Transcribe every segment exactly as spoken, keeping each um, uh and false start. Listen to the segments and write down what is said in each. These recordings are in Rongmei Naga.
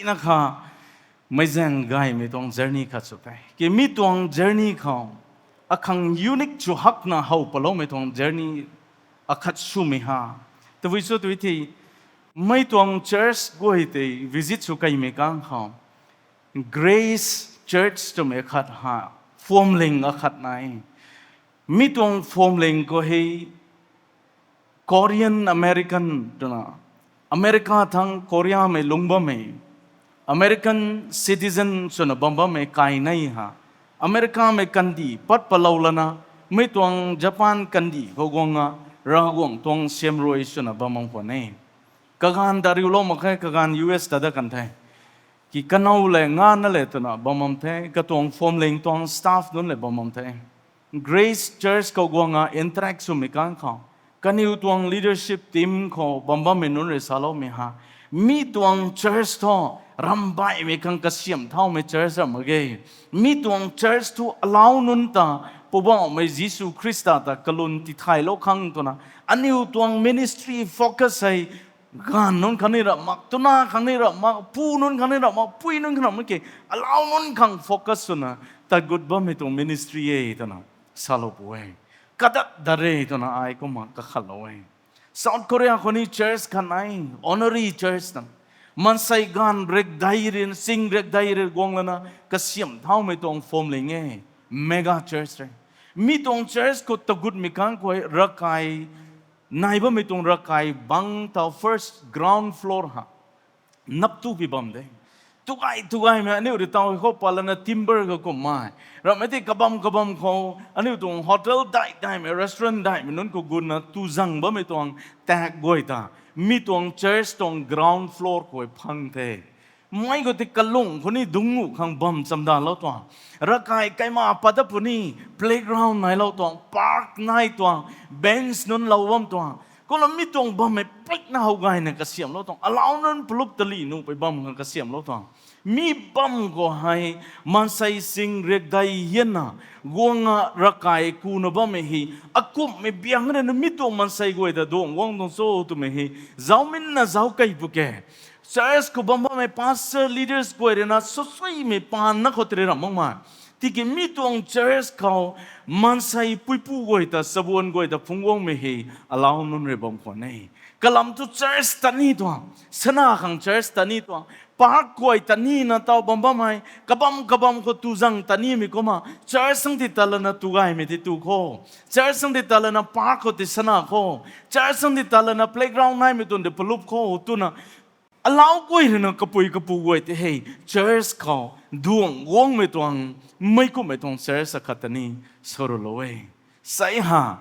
na kha, meic zaeng gaymei tuang journey khat sw the. Ki mi tuang journey khou, akhang unique chu hakna how paloumei tuang journey akhat swmei ha. Tabui sw tu thei, mei tuang church guay tei visit sw kaimei kang khou, Grace Church twmei khat ha, phwamling akhat nai. Mi tuang phwamling khou hei Korean American twna, America thang Koreamei lungc bammei, American citizen swna bam bammei kai nei ha. Americamei kandih pat palou lana, mi tuang Japan kandih khou guang a, Ravguangc tuang siamruai swna bam bam khwan e. Kaganv ta riulou mak khe, kaganv U S ta dat kan the. Ki kanow le ngana le twna bam bam the, katuang phwamling tuang staff nunc le bam bam the. Grace Church khou guang a interact swmei kang khou, kaniw tuang leadership team khou bam bammei nunc rui saloumei ha, mi tuang church thu ramh baihmei khang kasiamh thaumei church ram mak ge. Mi tuang church thu alau nunc ta Poubauhmei Jisu Khrista ta kalun tithaylou khang twna, aniw tuang ministry focus hei, ganv nunc khang ni ram mak, twna khang ni ram mak, pu nunc khang ni ram mak, pui nunc khang ram mak ke, alau nunc khang focus swna tat gut bammei tuang ministry e twna salou pu e. Kadat dat re twna ai kumna kakhatlou e. South Korea khou ni church khat nai, honorary church na, maansei ganv rekdei ri, sing rekdei ri guang lana kasiamh thaumei tuang phwamling e, mega church re. Mi tuang church khou tagutmei kang khou ravkai nai bammei tuang ravkai bang tau first ground floor ha, nap tu pi bam de. Tugay tugaymei aniu rui tau khou pat lana timber khou kummei, ramhmei tei kabam kabam khou aniu tuang hotel dai daihmei, restaurant daihmei nunc khou gutna tu zang bammei tuang tak guay ta, mi tuang church tuang ground floor khou phang the. Mei khou tei kalung khou ni dungc nuh khang bam chamdanlou tuang, ravkai kaima pat dat puni, playground nailou tuang, park nai tuang, bench nunc lou bam tuang, kumna mi tuang bammei pekna how gayna kasiamhlou tuang, alau nunc palup tali nuhpui bam khang kasiamhlou tuang. Mi bam khou hei maansei sing rekdei hianna guang a ravkai kuna bammei hei, akumhmei biang rui na mi tuang maansei guay ta duang guang tuang cho twmei hei zauminna zauc kei pu ke. Church khou bam bammei pastor, leaders guay rui na susuimei paanna khou tei ram makmei, tiki mi tuang church khou maansei puipu guay ta, chabuan guay ta phungc guangmei hei alau nunc rui bam khwan e. Kalam thu church ta ni tuang, sana khang church ta ni tuang, park guay ta nina tau bam bammei, kabam kabam khou tu zang ta nimei kumna church sang ti tat lana tugaymei tei tu khou, church sang ti tat lana park khou tei sana khou, church sang ti tat lana playground naimei tuang tei palup khou twna, alau guay rui na kapui kapu guay tei hei church khou duang guangmei tuang, meic kumhmei tuang church akhat ta ni sarulou e. Sei ha,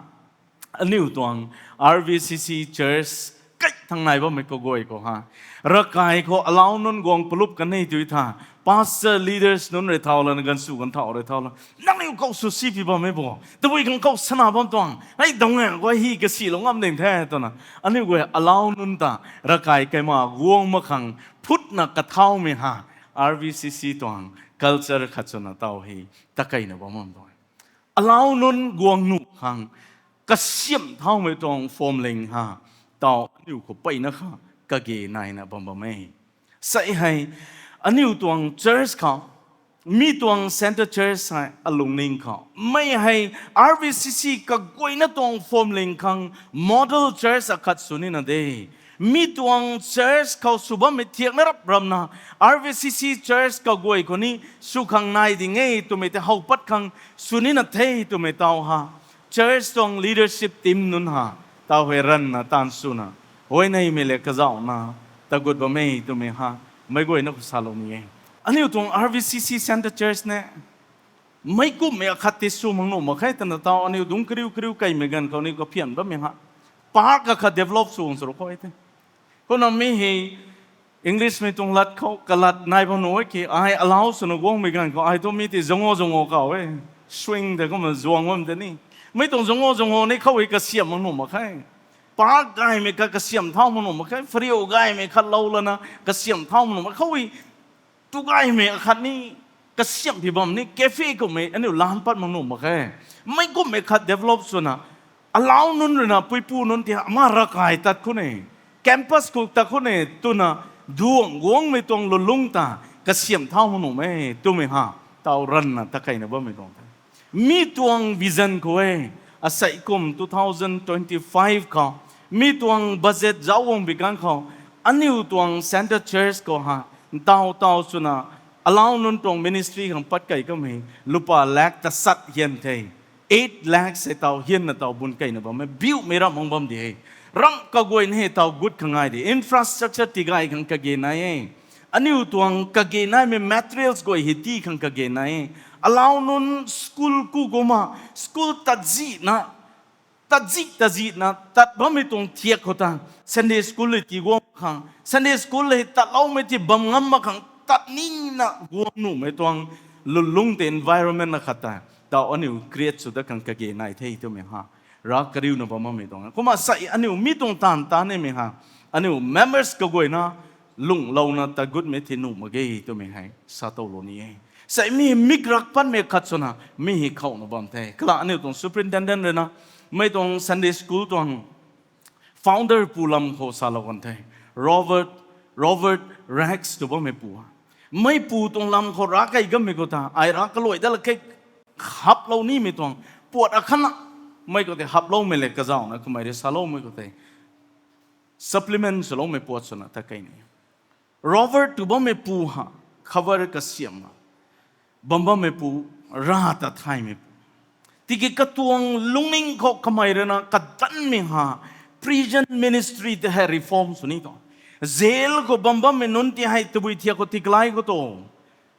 aniu tuang R V C C church kai thang nai bammei kaguay khou ha, ravkai khou alau nunc guang palup kan e tui tha, pastor, leaders nunc rui thau lana, ganvsu ganvthau rui thau lana, nangniw khou swsi pi bammei bo, tabui khang khou sana bam tuang, hei dang e guay hei kasilou ngam ding the twna, aniu guay alau nunc ta ravkai kaima guang mak khang phutna kathaumei ha, R V C C tuang culture khat swna tau hei takeina bam bam tuang. Alau nunc guang nuh khang kasiamh thaumei tuang phwamling ha, tau aniu khou peyna kha kage naina bam bam e. Sei hei, aniu tuang church khou, mi tuang center church hei alungning khou mei hei R V C C kaguayna tuang phwamling khang model church akhat sw nina de. Mi tuang church khou sw bammei thiakna rap ramna R V C C church kaguay khou ni sw khang nai ding e twmei tei how pat khang sw nina the twmei tau ha, church tuang leadership team nunc ha, tau hei ranvna taanv swna, huayneymei le kazauhna tagut bam e twmei ha, meic guayna khou salou ni e. Aniu tuang R V C C center church ne, meic kumhmei akhat tei sw mak nuh mak khe twna tau aniu dungc kariu kariu keimei ganv khou ni kaphian bammei ha, park akhat develop sw ang sw rou khou e the. Kumna mi hei Englishmei tuang lat khou kalat nai bam nuh e ki, ai alau swna guangmei ganv khou ai thu mi tei zango zango kau e, swing tei kumna zuang bam tei ni, mei tuang zango zango ni khou hei kasiamh mak nuh mak khe. Park gaymei khat kasiamh thau mak nuh mak khe, fariu gaymei khat lou lana kasiamh thau mak nuh mak khou hei, tu gaymei akhat ni kasiamh pi bam ni cafe kumhmei aniu lan pat mak nuh mak khe. Meic kumhmei khat develop swna, alau nunc rui na puipu nunc ti ama ravkai tat khou ne, campus khou tat khou ne twna, duang guangmei tuang lulung ta kasiam thau mak nuhmei twmei ha, tau ranna takeina bammei tuang the. Mi tuang vision khou e, asei kum two thousand twenty-five khou, mi tuang budget zauc guang bi ganv khou, aniu tuang Center Church khou ha, ntaw taw swna, alau nunc tuang ministry khang pat kei kamei, lupa lakh tasat hian the. Eight lakh se tau hianna tau bun keina bam e, biumei ramh mang bam di he. Ramh kaguayna hei tau gut khang ngai di, infrastructure tigay khang kage nai e. Aniu tuang kage naimei materials guay hei ti khang kage nai e. Alau nunc school ku kumna, school tazihna, tazih tazihna tat bammei tuang thiak khou ta, Sunday school le ti guang khang, Sunday school le tatloumei ti bam ngam mak khang tat nina guang nuhmei tuang lulung tei environment na khat ta, tau aniu create sw dat khang kage nai the twmei ha, ra kariuna bam bammei tuang. Kumna sei aniu mi tuang taanv ta nimei ha, aniu members kaguayna lunghlouna ta gutmei thei nuh mak ge twmei hei sa tow lou ni e. Sei mi mik rak patmei khat swna mi hei khouna bam the. Kala aniu tuang superintendent rui na, mei tuang Sunday school tuang founder pu lam khou salou kan the. Robert, Robert Raikes tw bammei pu. Mei pu tuang lam khou ra kei gammei khou ta, ai ra kaluai dat la khe haplou nimei tuang puat akhatna, mei khou tei haploumei le kazauhna kamei rui saloumei khou tei supplement swloumei puat swna ta kei ni. Robert tw bammei pu ha, cover kasiamna bam bammei pu, ra ta thaymei pu. Tiki katuang lungning khou kamei rui na kadanmei ha, prison ministry tei hei reform sw ni tuang. Jail khou bam bammei nunc ti hei tabui thiak khou tikalai khou tu,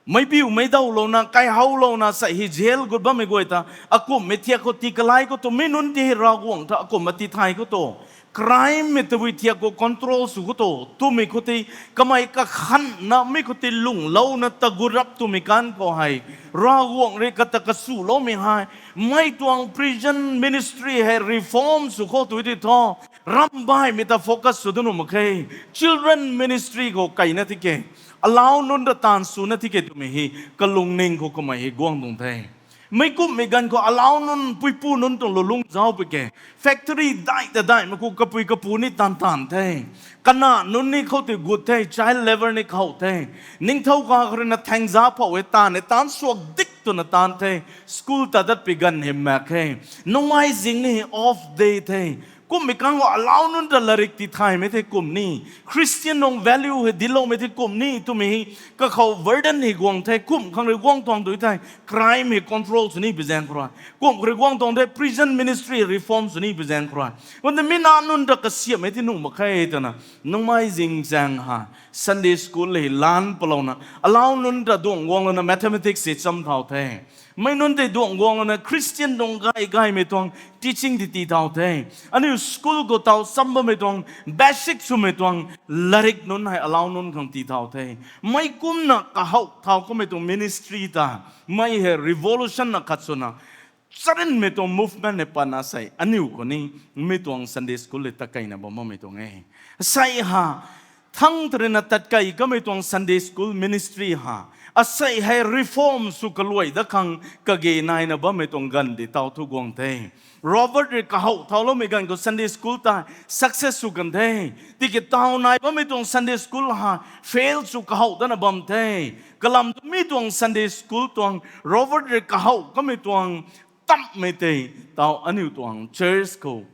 meic biu meic dawlouna, kaihoulouna sei hei jail gut bammei guay ta, akumhmei thiak khou tikalai khou tu, mi nunc ti hei Ravguangc ta akumhna tithay khou tu, crime mei tabui thiak khou control sw khou tu, twmei khou tei, kamei kakhanna mi khou tei lunglouna tagut rap twmei kan khou hei, Ravguangc rui kata kasuloumei hei, mei tuang prison ministry hei reform sw khou tu ti thu, ramh baihmei ta focus sw dat nuh mak khe. Children ministry khou keina tike, alau nunc ta taanv swna tike twmei hei kalungning khou kamei hei guang tuang the. Meic kumhmei ganv khou alau nunc puipu nunc tuang lulung zauc pui ke, factory dai ta daihmei khou kapui kapu ni taanv taanv the. Kana nunc ni khou tei gut the, child labour ni khou the. Ningthou ka khou rui na thaengza phou e, taanv e, taanc suak dik twna taanv the. School ta dat pi ganv hei mak khe. Nungmei zing ni off day the. Kumhmei kang khou alau nunc ta larik tithaymei the kum ni, Christian nung value hei dincloumei the kum ni twmei hei kakhou burden hei guang the. Kumh khang rui guang tuang tu thei, crime hei control sw ni pi zaeng khou rui, kumh khou rui guang tuang the, prison ministry reform sw ni pi zaeng khou rui, kumna mi na nunc ta kasiamhmei ti nuh mak khe twna, nungmei zing zaeng ha Sunday school hei lan palouna, alau nunc ta duang guanglouna mathematics hei cham thau the. Mei nunc tei duang guanglouna Christian tuang gay gaymei tuang teaching ti tii thau the. Aniu school khou tau cham bammei tuang, basic swmei tuang larik nunc hei alau nunc khang tii thau the. Mei kumna kahouh thau kummei tuang ministry ta, mei hei revolution na khat swna, charynmei tuang movement hei patna sei aniu khou ni, mi tuang Sunday school hei takeina bam bammei tuang e. Sei ha, thang tarina tatkei kamei tuang Sunday school ministry ha, asei hei reform sw kaluai dat khang kage naina bammei tuang ganv di tau thu guang the. Robert rui kahouh thauloumei ganv khou Sunday school ta success sw kan the. Tiki tau nai bammei tuang Sunday school ha, fail sw kahouh dana bam the. Kalam tu mi tuang Sunday school tuang, Robert rui kahouh kamei tuang, tamhmei tei, tau aniu tuang church khou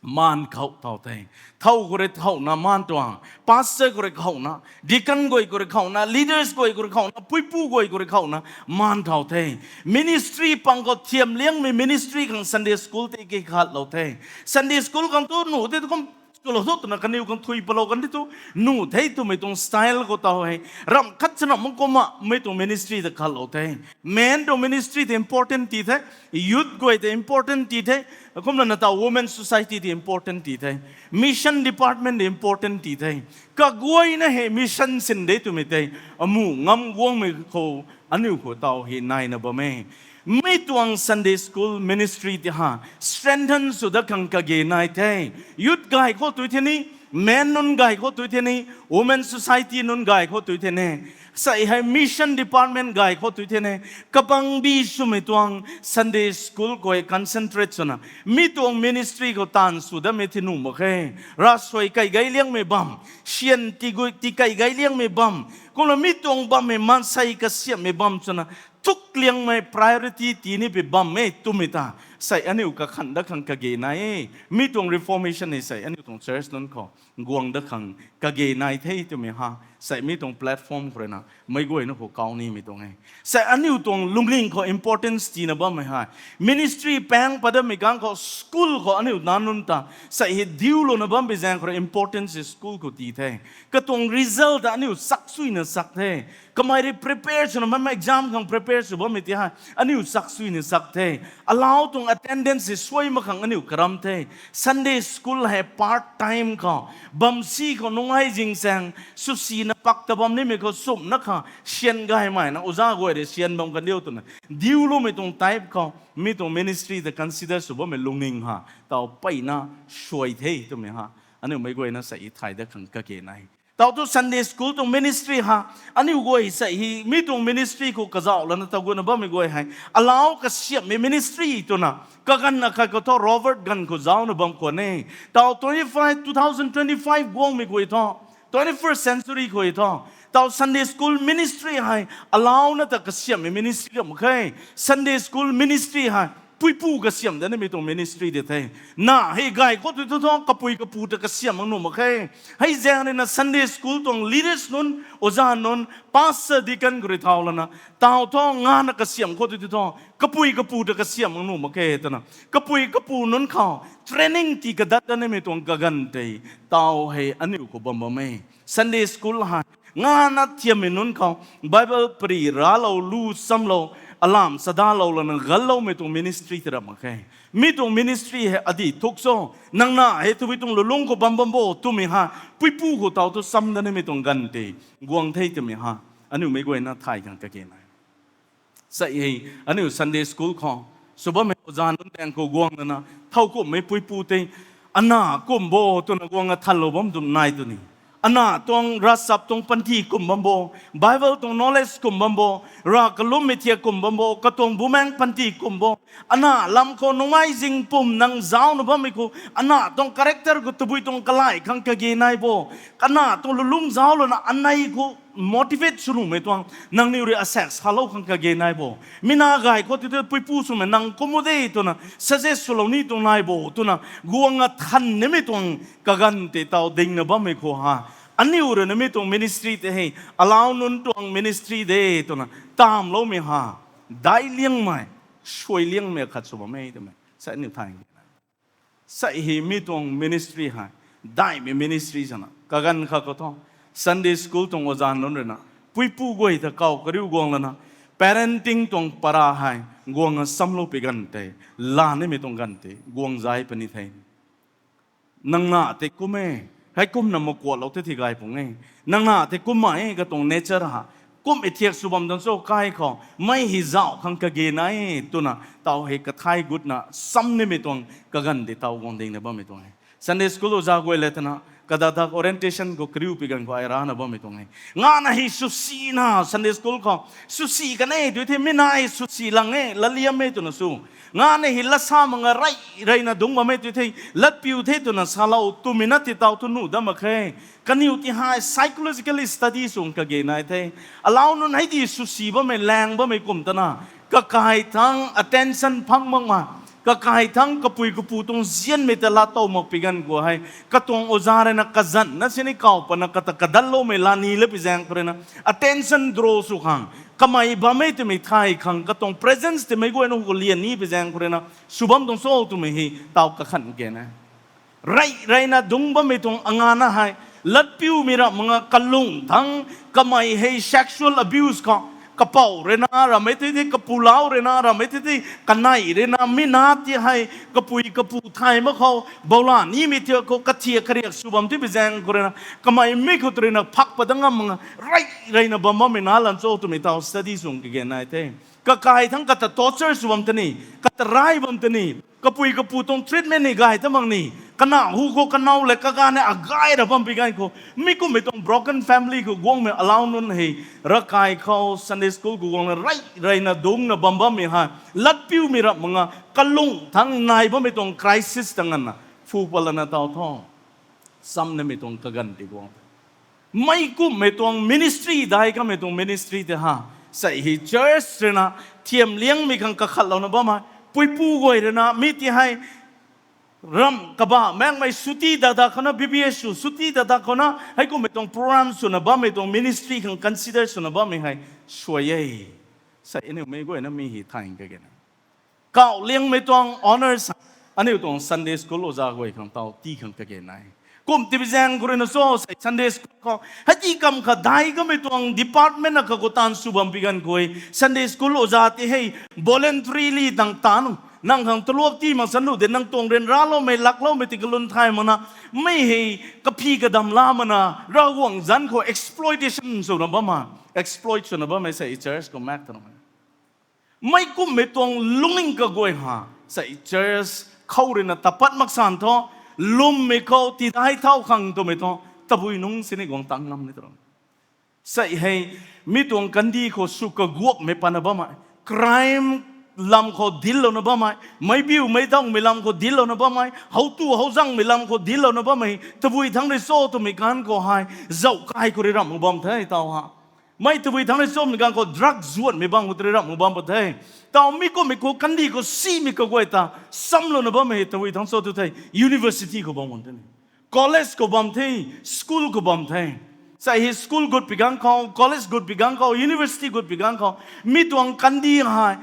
maan kahouh thau the. Thow khou rui kahouhna maan tuang, pastor khou rui kahouhna, deacon guay khou rui kahouhna, leaders guay khou rui kahouhna, puipu guay khou rui kahouhna, maan thau the. Ministry pang khou thiam liangmei ministry khang Sunday school tei ki khatlou the. Sunday school khang tu nuh tei tu kum school ho twna kaniw khang thui palou kan tei tu nuh the twmei tuang style khou tau hei, ramh khat chana mak kumna mei tuang ministry ta khatlou the. Men tuang ministry tei important ti the, youth guay tei important ti the, kumna na tau women society tei important ti the, mission department tei important ti the. Kaguayna hei mission sin de twmei tei, amu ngam guangmei khou, aniu khou tau hei naina bam e. Mi tuang Sunday school ministry ti ha, strengthen sw dat khang kage nai the. Youth gay khou tu the ni, Men nunc gay khou tui the ni, women society nunc gay khou tui the ni, sei hei mission department gay khou tui the ni, kabangbi swmei tuang Sunday school khou concentrate swna, mi tuang ministry khou taanv sw datmei thi nuh mak khe. Ravsuai kai gay liangmei bam, syan tigui ti kai gay liangmei bam, kumna mi tuang bammei maansei kasiamhmei bam swna, thuk liangmei priority tii ni pi bam e twmei ta, sei aniu kakhan dat khang kage nai e. Mi tuang reformation hei sei aniu tuang church nunc khou guang dat khang kage nai the twmei ha, sei mi tuang platform khou rui na meic guayna khou kau nimei tuang e. Sei aniu tuang lungning khou importance tiina bammei hei, ministry paeng pat datmei kang khou school khou aniu nac nunc ta, sei hei diulouna bam pi zaeng khou rui importance school khou tii the. Katuang result ta aniu chaksuina chak the. Kamei rui prepare swna bam, exam khang prepare sw bammei ti hei aniu chaksuina chak the. Alau tuang attendance hei suai mak khang aniu karam the. Sunday school hei part time khou, bamsi khou nungai zingsaeng, swsina pak ta bam nimei khou sumna kha, syan gaymei na oja guay rui syan bam kan diu twna diuloumei tuang type khou, mi tuang ministry ta consider sw bammei lungning ha, taw peyna suai the twmei ha, aniu meic guayna sei thay dat khang kage nai. Taw thu Sunday school tuang ministry ha, aniu guay sei hei mi tuang ministry khou kazauh lana taw guna bammei guay hei, alau kasiamhmei ministry twna, kaganv akhat khou thu Robert ganv khou zauna bam khwan e. Taw twenty five, two thousand twenty five guangmei guay thu, twenty first century khou thu, taw Sunday school ministry hei alauna ta kasiamhmei ministry ram mak khe. Sunday school ministry hei puipu kasiamh dat nimei tuang ministry di the. Na hei gay khou tui thu thu kapui kapu ta kasiamh mak nuh mak khe. Hei zaeng rui na Sunday school tuang leaders nunc, oja nunc, pastor, deacon khou rui thau lana, taw thu ngana kasiamh khou tui thu thu kapui kapu ta kasiamh mak nuh mak khe twna, kapui kapu nunc khou training tii kadat dat nimei tuang kaganv tei, taw hei aniu khou bam bam e. Sunday school hei ngana thiammei nunc khou Bible pari raclou, lu chamlou, alam chadalou lana ganloumei tuang ministry tei ram mak khe. Mi tuang ministry hei adih thuk cho, nang na hei tabui tuang lulung khou bam bam bo twmei ha, puipu khou taw thu cham dat nimei tuang ganv tei guang the twmei ha, aniu meic guayna thay khang kage nai. Sei hei aniu Sunday school khou sw bammei oja nunc daeng khou guang lana, thowkumhmei puipu tei, ana kum bo twna guang athanlou bam tu nai tu ni. Ana tuang ravchap tuang panty kum bam bo, Bible tuang knowledge kum bam bo, rav kalummei thiak kum bam bo, katuang bumaengc panty kum bo, ana lam khou nungai zing pum nang zauna bammei khou, ana tuang character khou tabui tuang kalai khang kage nai bo, ana tuang lulung zauc lana anei khou motivate sw nuhmei tuang, nangniw rui asaekc salou khang kage nai bo. Mi na gay khou tui thu puipu swmei nang kum u de twna suggest swlou ni tuang nai bo twna, guang athan nimei tuang kaganv tei taw dingna bammei khou ha, aniu rui na mi tuang ministry tei hei alau nunc tuang ministry de twna tamloumei ha, daic liangmei, suai liangmei khat sw bam e twmei sei aniu thay. Sei hei mi tuang ministry hei daihmei ministry swna, kaganv khat khou thu Sunday school tuang oja nunc rui na puipu guay ta kaw kariu guang lana, parenting tuang para hei guang chamlou pi ganv tei, la nimei tuang ganv tei guang zai puni the. Nang na tei kum e, heikumna makuatlou tei thi gay pung e. Nang na tei kumna e katuang nature ha, kum e thiak sw bam tuang cho kai khou mei hei zauc khang kage nai twna, taw hei kathai gutna cham nimei tuang kaganv tei taw guang dingna bammei tuang e. Sunday school oja guay le twna, kadadak orientation khou kariu pi ganv khou ai rana bammei tuang e. Ngana hei swsina Sunday school khou, swsi kan e tui the, mi na hei swsi lang e, latliam e twna sw. Ngana hei latsa mak nga rey reyna dungc bam e tui the, latpiu the twna salou twmei na ti taw thu nuh dat mak khe. Kaniw ti hei psychologically study sw kage nai the. Alau nunc hei di swsi bammei, laeng bammei kum tana, kakai thang attention phang makmei, kakai thang kapui kapu tuang zianmei ta laa tow mak pi ganv khou hei, katuang oja rui na kazanc na sini kaw patna kata kadatloumei lani la pi zaeng khou rui na attention draw sw khang, kamei bam e twmei thay khang, katuang presence tei meic guayna khou lian ni pi zaeng khou rui na sw bam tuang cho twmei hei taw kakhan ge na. Rey reyna dungc bammei tuang angana hei, latpiumei ram mak nga kalung thang, kamei hei sexual abuse khou, kapou rui na rammei tei tei, kapulau rui na rammei tei tei, kanei rui na, mi na ti hei kapui kapu thay mak khou, boulanimei thiak khou kathiak kariak sw bam ti pi zaeng khou rui na, kamei mi khou rui na phak pat dat ngam mak nga, rey reyna bam bammei na lan cho twmei taw study sw kage nai the. Kakai thang kata torture sw bam tei ni, kata rai bam tei ni, kapui kapu tuang treatment ni gay ta mak ni, Kana hu khou kanow le kaganv e agay ra bam pi ganv khou, mi kumhmei tuang broken family khou guangmei alauc nunc hei, ravkai khou Sunday school khou guangna rey reyna dungcna bam bammei hei, latpiumei rap mak nga, kalung thangc nai bammei tuang crisis ta nganvna, phu palana taw tho. Samnamei tuang kaganv ti guang. Mei kumhmei tuang ministry, dai kamei tuang ministry tei ha. Sei hei church rui na, thiam liangmei khang kakhatlouna bammei. Puipu guay rui na, mi ti hei, ram kabah maekmei suti dada khou na, B B S sw, suti dada khou na, hei kumhmei tuang program swna bammei tuang ministry khang consider swna bammei hei, suai e. Sei aniu mei guayna mi hei thay kage na. Kauh liangmei tuang honours, aniu tuang Sunday school oja guay khang taw tii khang kage nai. Kum tibi zaeng khou rui na cho sei Sunday school khou. Hei ti kam kha dai kamei tuang department na kha khou taanv sw bam pi ganv khou, Sunday school oja ti hei voluntarily tang taanv. Nang khang taluap tii mak san lu de, nang tuang ryanraloumei, lakloumei ti kalun thay makna, mei hei kaphi kadam la makna, Ravguangc zanc khou exploitation swna bam ma, exploit swna bammei sei church khou maek ta na. Mei kumhmei tuang lungning kaguay ha, sei church khou rui na tapat mak san tho, lwmmei khou tidai thau khang twmei tho, tabui nungc sini guang tang ngam ni tw. Sei hei, mi tuang kandih khou sw kaguakmei patna bammei, crime lam khou dillouna bammei, meic biu meic dangmei lam khou dillouna bammei, how tu how zangmei lam khou dillouna bammei, tabui thangc rui cho twmei ganv khou hei, zauh kai khou rui ramh mak bam the taw ha. Mei tabui thangc rui chomei ganv khou drug zuanmei bam khou rui ramh mak bam pat the. Taw mi kumhmei khou kandih khou simei kaguay ta, samlouna bammei tabui thangc cho tu the, university khou bam kan the. College khou bam the, school khou bam the. Sei hei school gut pi ganv khou, college gut pi ganv khou, university gut pi ganv khou, mi tuang kandih hei,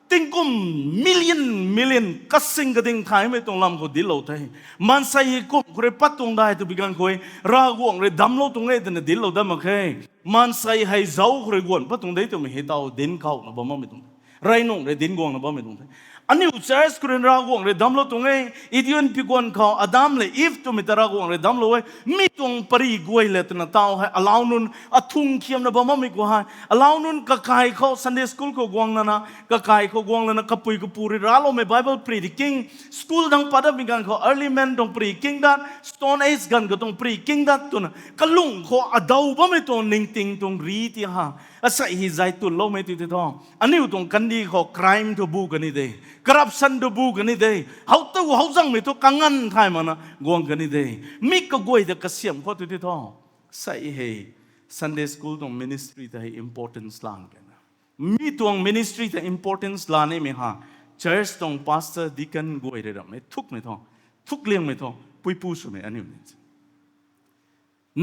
tingkum million, million, kasing kading thaymei tuang lam khou dillou the. Maansei hei kum khou rui pat tuang dai tw pi ganv khou, Ravguangc rui damclou tuang e twna dillou dat mak khe. Maansei hei zauc khou rui guan pat tuang de twmei hei taw dinc kauna bam makmei tuang. Rey nung rui dinc guangna bammei tuang the. Aniu church khou rui Ravguangc rui damclou tuang e, Eden pi guan khou Adam le Eve twmei ta Ravguangc rui damclou e, mi tuang pary guay le twna taw hei alauc nunc athung khiamna bam makmei khou hei, alauc nunc kakai khou Sunday school khou guang lana, kakai khou guang lana, kapui kapu rui raloumei Bible pary di king, school dang pat dat pi ganv khou early man tuang pary king dat, Stone Age ganv khou tuang pary king dat twna, kalung khou adaw bammei tuang ningting tuang ri ti ha, asei hei zay tunloumei ti ti tho. Aniu tuang kandih khou crime thu bu kani de, corruption thu bu kani de, how tu how zangmei thu kanganv thay makna guang kani de. Mi kaguay ta kasiam khou tu ti tho. Sei hei Sunday school tuang ministry ta hei importance lan kena. Mi tuang ministry ta importance la nimei ha, church tuang pastor, deacon guay rui ramhmei thukmei tho, thukliangmei tho, puipu swmei aniu ni.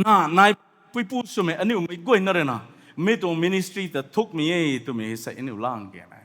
Na nai puipu swmei aniu mei guayna rui na, mi tuang ministry ta thukmei e twmei hei sei aniu lang kena.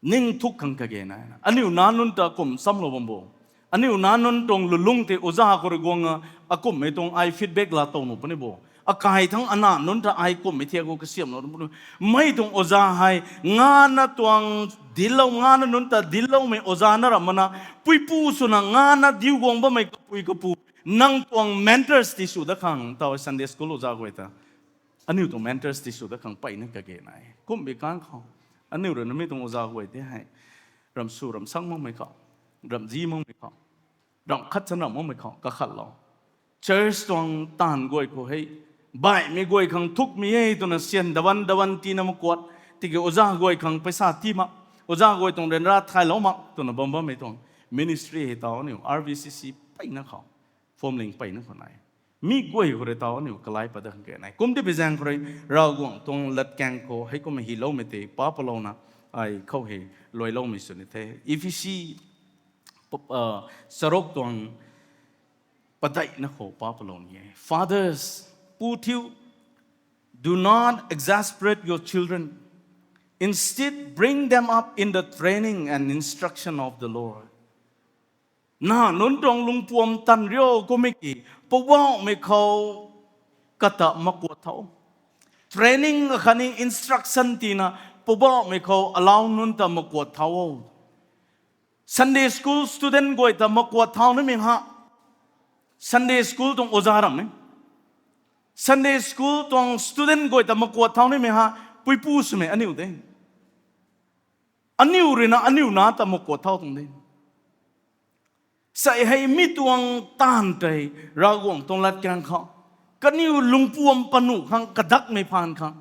Ning thuk khang kage na. Aniu nac nunc ta kum samlou bam bo. Aniu nac nunc tuang lulung tei oja khou rui guang a, akumhmei tuang ai feedback laa tow nuh puni bo. Akai thangc anac nunc ta ai kumhmei thiak khou kasiamhlou puni. Mei tuang oja hei, ngana tuang dinclou, ngana nunc ta dincloumei oja na ram mana, puipu swna ngana diu guang bammei kapui kapu, nang tuang mentors ti sw dat khang, taw Sunday school oja guay ta. Aniu tuang mentors ti sw dat khang mpeyna kage nai. Kumhbi kang khou, aniu rui na mi tuang oja guay tei hei, ramh sw ramh sang makmei khou, ramh zi makmei khou, ramh khat chan ramh makmei khou kakhatlou. Church tuang taanv guay khou hei, baihmei guay khang thukmei e twna syan daban daban tiina makuat, tiki oja guay khang paisa tii mak, oja guay tuang ryanra thaylou mak twna bam bammei tuang ministry hei taw aniu R V C C mpeyna khou, phwamling mpeyna khou nai. Mi guay khou rui taw aniu kalai pat dat khang kage nai. Kum ti pi zaeng khou rui, Ravguangc tuang latkaeng khou heikumna hyloumei tei pa palouna, ai khou hei luailoumei sw ni the. Ephesi, p-, ah, charuk tuang padeihna khou pa palou ni e. Fathers, pu thiu, do not exasperate your children. Instead, bring them up in the training and instruction of the Lord. Nac nunc tuang lungpuam tan rio kummei ki, Poubauhmei khou kata makuat thau. Training akhatni instruction tina Poubauhmei khou alau nunc ta makuat thau o. Sunday school student guay ta makuat thau nimei ha, Sunday school tuang oja ram e. Sunday school tuang student guay ta makuat thau nimei ha, puipu swmei aniu de. Aniu rui na aniu nac ta makuat thau tuang de. Sei hei mi tuang taanv tei Ravguangc tuang latkaeng khou kaniw lungpuam panuh khang kadakmei phaan khang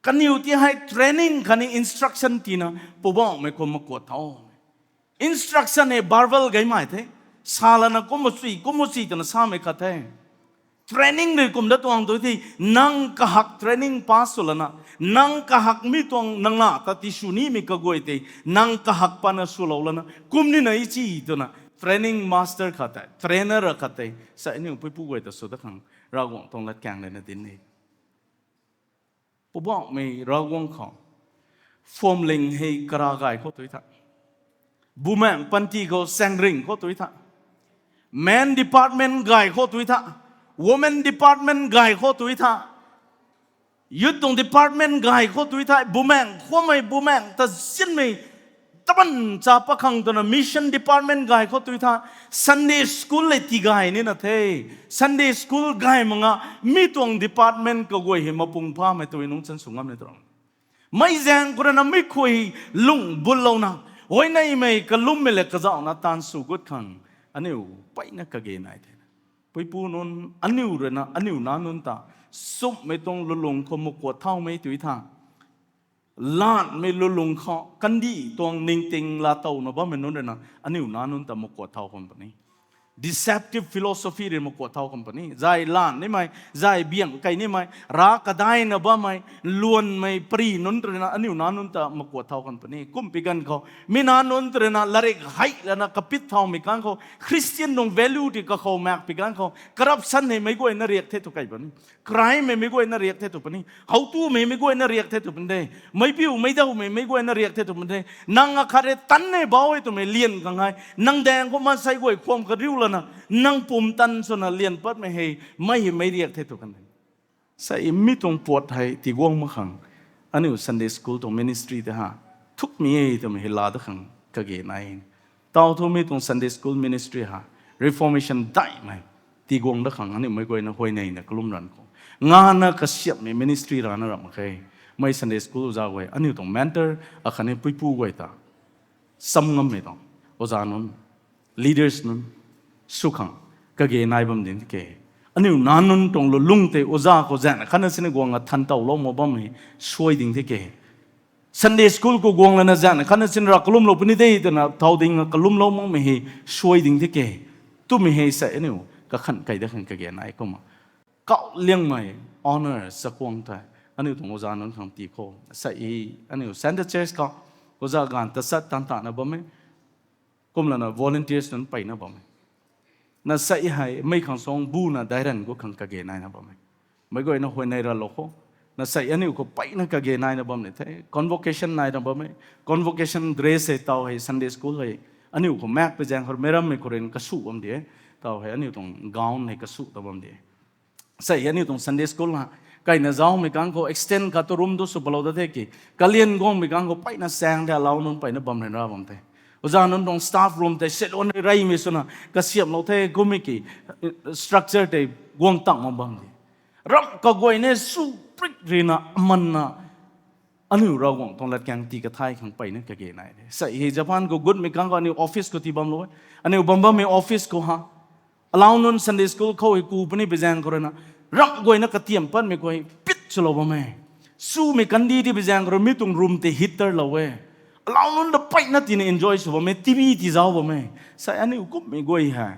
kaniw ti hei training khatni instruction tina Poubauhmei khou makuat thau. Instruction hei verbal gaymei the. Sa lana kum sui, kum sui twna samei khat the. Training rui kum da tuang tu the, nang kahak training pass sw lana, nang kahak mi tuang nang la ta tisw nimei kaguay tei, nang kahak pana swlou lana, kum nina i chi twna, training master khat tei, trainer khat tei, sa aniu puipu guay ta sw da khang, Ravguangc tuang latkaeng lana dinc e. Poubauhmei Ravguangc khou, phuamling hei kara gay khou tui tha. Bumaengh panty khou saengring khou tui tha. Men department gay khou tui tha. Women department gay khou tui tha. Youth tuang department gay khou tui tha. Bumaengh khoumei, bumaengh ta zinmei, taban cha pakhang twna mission department gay khou tui tha. Sunday school le tigay nina the. Sunday school gay mak nga, mi tuang department kaguay hei mapung phamei tui nungc chan sw ngam ni tu. Mei zaeng khou rui na mi khui lung bullouna, huayneymei kalummei le kazauhna taanv sw gut khang, aniu peyna kage nai the. Puipu nunc, aniu rui na, aniu nac nunc ta, sumhmei tuang lulung khou makuat thaumei tui tha. Laanhmei lulung khou, kandih tuang ningting laatowna bammei nunc rui na, aniu nac nunc ta makuat thau khang puni. Deceptive philosophy rui makuat thau khang puni. Zay laanh nimei, zay biang kei nimei, rav kadaina bammei, luanmei pari nunc rui na, aniu nac nunc ta makuat thau khang puni. Kumpi ganv khou, mi nac nunc rui na, larik hei lana kapit thaumei kang khou, Christian tuang value ti kakhou maekpui kang khou, corruption hei meic guayna riak the tu kei puni. Crime hei meic guayna riak the tu puni. Howtumei meic guayna riak the tu puni de. Meic piu meic dawmei meic guayna riak the tu puni de. Nang akhat rui tan e bau e twmei lian khang hei, nang daeng khou maansei guay khwam kariu lana, nang pumtan swna lian patmei hei, mei hei meic riak the tu kan de. Sa mi tuang puat hei tiguang mak khang, aniu Sunday school tuang ministry ta ha, thukmei e twmei hei laa da khang kage nai. Tau thu mi tuang Sunday school ministry ha, Reformation daihmei, tiguang da khang aniu meic guayna huayneina kalum ranv khou, ngana kasiamhmei ministry rana ramh mak khe. Mei Sunday school oza guay, aniu tuang mentor, akhatni puipu guay ta, sam ngammei tuang, oza nunc, leaders nunc, sw khang, kage nai bam ding the ke. Aniu nac nunc tuang lulung tei oza khou zaengna khatna sini guang a than tawlou mak bammei, suai ding the ke. Sunday school khou guang lana zaengna khatna sini rav kalumlou puni de twna thau ding a kalumlou makmei hei, suai ding the ke. Twmei hei sa aniu, kakhan kei da khang kage nai kumna. Kauh liangmei, honor, chakhwang tei, aniu tuang oza nunc khang tii khou. Sa e, aniu Centre Church khou, oza ganv tasat tan tana bam e. Kumlana volunteers nunc peyna bam e. Na sa e hei, mei khang suang buna dairanv khou khang kage naina bam e. Meic guayna huayney ranlou khou. Na sa e aniu khou peyna kage naina bam ni the. Convocation naina bam e. Convocation dress hei tau hei Sunday school hei. Aniu khou maekpui zaeng khou meic rammei khou rui kasuh bam di e. Tau hei aniu tuang gown hei kasuh ta bam di e. Sa e aniu tuang Sunday school ha, kaina zaumei kang khou extend khat tu room tu sw palou da the ki, kalian guangmei kang khou peyna saeng de alau nunc peyna bam ryan ra bam the. Oza nunc tuang staff room tei salon reymei swna kasiamhlou the kummei ki, structure tei guang tang mak bam di. Ramh kaguay ni su prik rina amanna aniu Ravguangc tuang latkaeng tii kathay khang peyna kage nai de. Sa hei Japan khou gutmei kang khou aniu office khou tii bamlou e. Aniu bam bammei office khou ha, alau nunc Sunday school khou hei ku puni pui zaeng khou rui na, ramh guayna katiam patmei khou hei pit swlou bam e. Sumei kandih ti pui zaeng khou rui mi tuang room tei heater lou e. Alau nunc ta peyna tina enjoy sw bam e, TV tii zauc bam e. Sa aniu kummei guay hei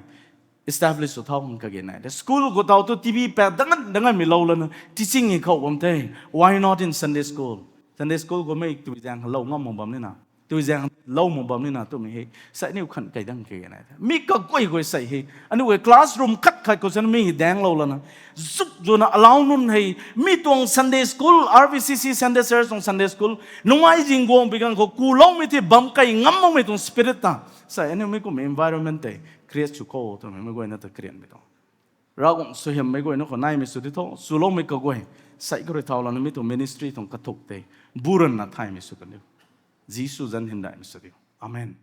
establish sw thau khang kage nai de. School khou tau tu TV pat dangan danganmei lou lana teaching hei khou bam the. Why not in Sunday school? Sunday school khou mei tui zaeng lou ngam mak bam nina, tui zaeng lou mak bam nina twmei hei sa aniu khan kei dang kage nai the. Mi kaguay guay sa hei aniu guay classroom khat khat khou sana mi hei daenglou lana, zuk zuna alau nunc hei mi tuang Sunday school, RVCC Centre Church tuang Sunday school nungai zing guang pui kang khou kuloumei the bam kei ngam makmei tuang spirit ta. Sa aniu mi kum environment tei create sw khou twmei meic guayna ta karianmei tuang. Ravguangc suaihiammei guayna khou naimei sw di tho, swloumei kaguay, sa karui thau lana mi tuang ministry tuang kathuk tei, buranna thaymei sw kan diu. Jisu zanc hymdaihmei sw diu. Amen.